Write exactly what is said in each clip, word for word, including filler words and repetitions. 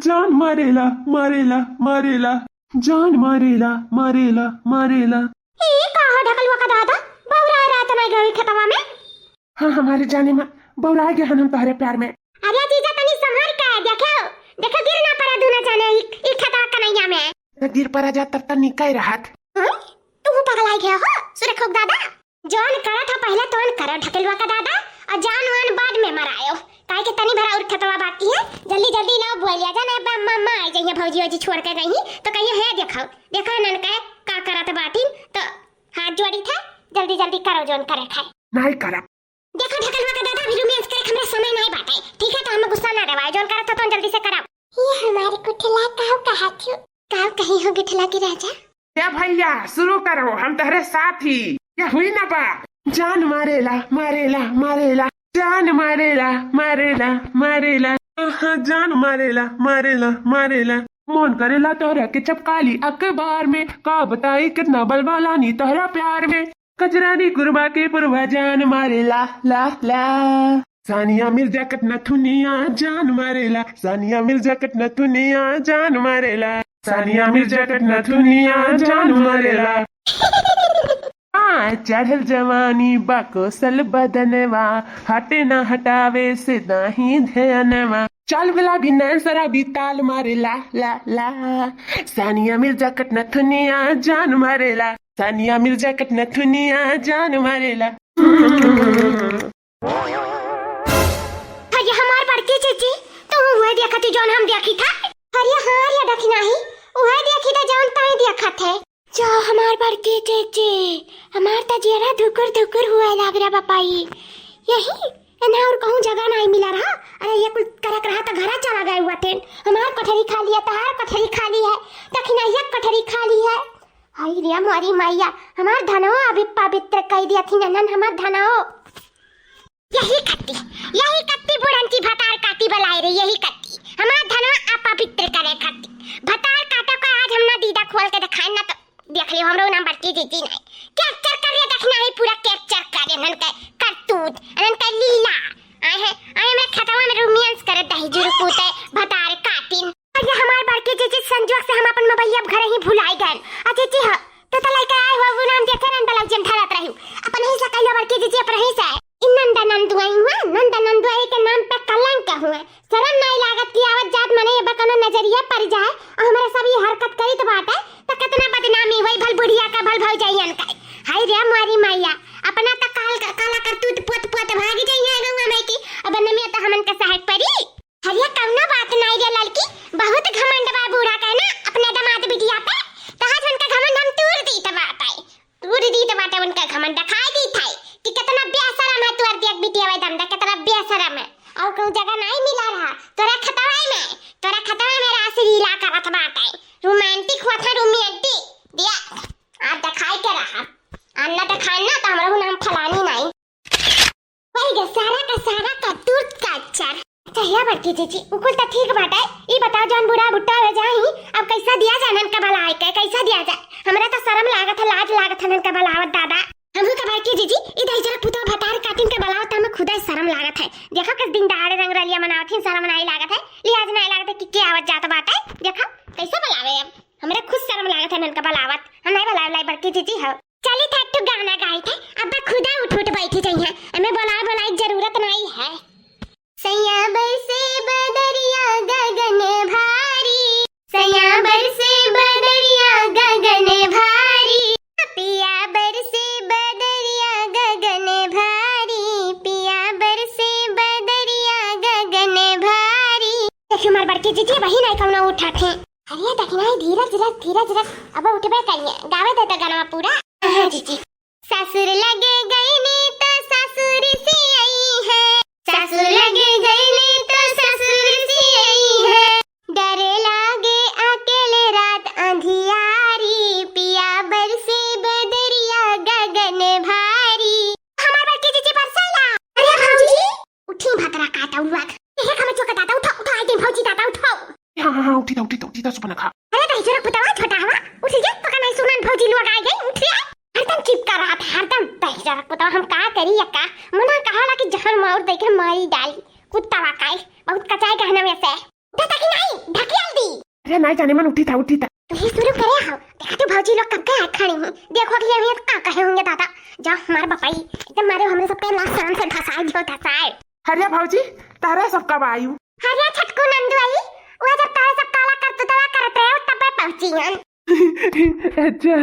जान मारेला, मारेला, मारेला, जान मारेला, मारेला, मारेला। ई का हो ढकलुआ का दादा, बौरा रात नहीं गई खेतवा में? हाँ, हमारे जाने मा बौरा गए हन हम तोहरे प्यार में। अरे जीजा, तनी संभर के देखो, देखो गिर ना पड़ा दूना जाने ई, ई खेतवा कनैया में। त गिर पड़ा जा तब तक निकाय रहत। हम्म? तू पगलाई गया हो, सुरखोक दादा? जौन करत हो पहले तौन करो ढकलुआ का दादा, और जान वान बाद में मरायो। काहे के तनी भरा और खेतवा बाकी है, जल्दी जल्दी लाओ बोलिया जा, ना बा-, मम्मा आई जाइए, भौजी वौजी छोड़ के गई, तो कहिए, "हे देखो, देखो ननके का करत बाटिन," तो हाथ जोड़ी थे, जल्दी जल्दी करो जौन करे थे। नहीं करब। देखो ढकलुआ का दादा, अभी रोमांस करे हमरा समय नहीं बाटे, ठीक है, तो हम गुस्सा ना देवाए, जौन करत हो तौन जल्दी से करब। ये हमारे गुठला काव कहा थियो? काव कहीं हो गुठला के राजा? ए भैया, शुरू करो, हम तोहरे साथ ही। ये हुई ना बा। जान मारेला, मारेला, मारेला, जान मारेला, मारेला, मारेला, आहा, जान मारेला, मारेला, मारेला। मन करेला तोहरा के चपकाली अखबार में, का बताई कितना बलवालानी तोहरा प्यार में। कजरानी कुरबा के पुरवा जान मारेला, ला, ला। सानिया मिर्जा कटना थुनिया जान मारेला, सानिया मिर्जा कटना थुनिया जान मारेला, सानिया मिर्जा कटना थुनिया जान मारेला। हाँ, चढ़ल जवानी बा कोसल बदनवा, हटे ना हटावे से दाही ध्यानवा। चाल वाला भी नैन शराबी ताल मारेला, ला, ला। सानिया मिर्जा कटना थुनिया जान मारेला, सानिया मिर्जा कटना थुनिया जान मारेला। अरे हमार बड़की जीजी, तू उहे देखती जौन हम देखी था? अरे हाँ रे दखिनाही, उहे देखी था जौन ताई देखत है। जा हमार बड़की जीजी, हमार त जियरा धुकुर धुकुर हुए लाग रहा बापाई। यही एन्हा और कहूँ जगह नहीं मिला रहा। अरे ये कुल करक रहा त घरा चला गए हुआ थे। हमार कोठरी खाली है, तहार कोठरी खाली है, दखिनाही एक कोठरी खाली है। हाय रे मोरी मैया, हमार धनवा अभी पवित्र कई दिया थी ननन, हमार धनवा। यही कत्ती, यही कत्ती बुढ़न की भतार काटी बलाए रे, यही कत्ती। हमार धनवा अपवित्र करे खाती। भतार काटा को आज हम ना दीदा खोल के दिखाए ना तो देख लियो हमरो नाम बड़की जीजी नहीं। Capture कर रे दखिनाही पूरा capture कर रे नन के करतूत, नन के लीला। आए हैं, आए मैं खतवा में रोमांस करे दही जुरकूते भतार काटिन। अरे हमार बड़की जीजी, संजोग से हम अपन मोबाइल अब घर ही भुलाई गए। आ जीजी ह, तू तो लइके आए हो, वो नाम देखे रहन ब्लाउज में धरत रही। अपन ही से कहियो बड़की जीजी, अपन ही से। इ नंद नंदुआई हुआ, नंद नंदुआई के नाम पे कलंक हुआ। शरम नहीं लागत कि आवत जात मने ये बकनो नजरिया पड़ जाए और हमारे सब ये हरकत करी तो बात है, तो कितना बदनामी हुई भल बुढ़िया का भल भौजाइयन का। हाय रे मारी मैया, अपना तो काल, काला करतूत पोत पोत भाग जाइए गौवा में की, अब नमिया तो हमन के सहायक पड़ी। अरे कौनो बात नाई रे लड़की, बहुत घमंड बा बूढ़ा के ना अपने दामाद बिटिया पे। तो आज उनका घमंड हम तूर दीत बाटे, तूर दीत बाटे उनका घमंड, दिखाई दीत है कि कितना बेशरम है तोर देख बिटिया वे दमदा, कितना बेशरम है। और कोई जगह नाई मिला रहा तोरा खतवा में, तोरा खतवा में रासलीला करत बाटे, romantic हुआ था romantic। दिया आज दिखाई के रहा, अन्ना दिखाए ना तो हमरा नाम फलानी नाई। वही गे सारा का सारा का दूध का अचार। अच्छा, हे बड़की जीजी, उ कुल त ठीक बाटे। ई बताओ, जौन बूढ़ा बुढ़ा हो जाई, अब कैसा दिया जाए ननका बलाए के, कैसा दिया जाए? हमरा त शरम लागत है, लाज लागत है ननका बलावत दादा। हमहू का बड़की जीजी, ई दही जरा पुतवा भतार काटिन के बलावत, हमें खुदा शरम लागत है। देखो किस दिन दहाड़े रंग रलिया मनावत ही, शरम नहीं लागत है, लिहाज नहीं लागत है कि के आवत जात बाटे। देखो कैसे बलावे अब, हमरा खुद शरम लागत है ननका बलावत। हम नहीं बलावे लाई बड़की जीजी हो। चली था, एक ठो गाना गाई थे, अब खुदा उठ उठ बैठी जइहे, एमे बोलाए बोलाए के जरूरत नहीं है। सैया बरसे बदरिया गगन भारी, सैया बरसे बदरिया गगन भारी, पिया बरसे बदरिया गगन भारी, पिया बरसे बदरिया गगन भारी। देखियो हमार बड़की जीजी वही नहीं कौनो उठा थे। अरे दखिनाही, धीरज रख, धीरज रख, अब उठबे करिए, गावे दे तो गाना पूरा। हाँ जीजी। सासुर लगे गईनी तो सासुर से आई है, सासुर लगे गईनी तो सासुर से आई है, डर लागे अकेले रात अंधियारी, पिया बरसे बदरिया गगन भारी। हमार बड़की जीजी बरसेला। अरे भौजी, उठी भतरा काटा उलवा। एहे कमे चोका दादा, उठा, उठा, आई गई भौजी दादा, उठाओ। हाँ, हाँ, हाँ, उठी था, उठी था, उठी था, सुपना खा। अरे दही जरा पुतवा छोटा हवा, उठ जा, पका नहीं सुनन भौजी लोग आ गई, उठ जा। हरदम चिपका रहा था, हरदम। दही जरा पुतवा हम का करी या का? मुना कहाला कि जहर मार दे के मारी डाली। कुत्ता वा काई, बहुत कचाई कहना में से। उठा था कि नहीं? ढकी अरे नाहीं जाने मन उठी था, उठी था। तू ही शुरू करे हो। देखा तू भौजी लोग कब के आए खड़ी हुई। देखो कि ये का कहे होंगे दादा। जा हमार बपाई, एकदम मारे हमरे सबके लाश शाम से धसाए दियो, धसाए। अरे भौजी, तारा सब कब आयु? अरे छटकू नंदू आई, वो जब तारे सब काला करतूतवा करत रहे हो तब पहुंची हन। अच्छा,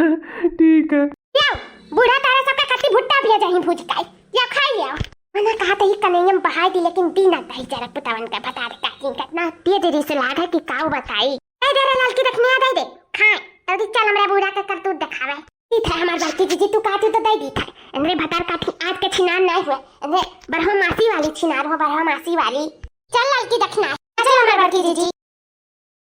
ठीक है। यो, बूढ़ा तारे सबके खातिर भुट्टा भी जाही भूज काई। यो खाई यो। मना कहा त ई कन्हैया में बहाई दी, लेकिन दी ना दही जरा पुतावन का बता दे काकी का इतना तेज रीस लाग है कि काऊ बताई। दे दे रे ललकी दखनिया दे दे। खाए। तो दी चल हमरा बूढ़ा के करतूत देखावे। ठीक है हमार बड़की जीजी तू काटी तो दे दी था। इनरे भतार काठी आज के छिनार नहीं हुए। इनरे बरहो मासी वाली छिनार हो, बरहो मासी वाली। चल ललकी दखना। चल हमार बड़की जीजी।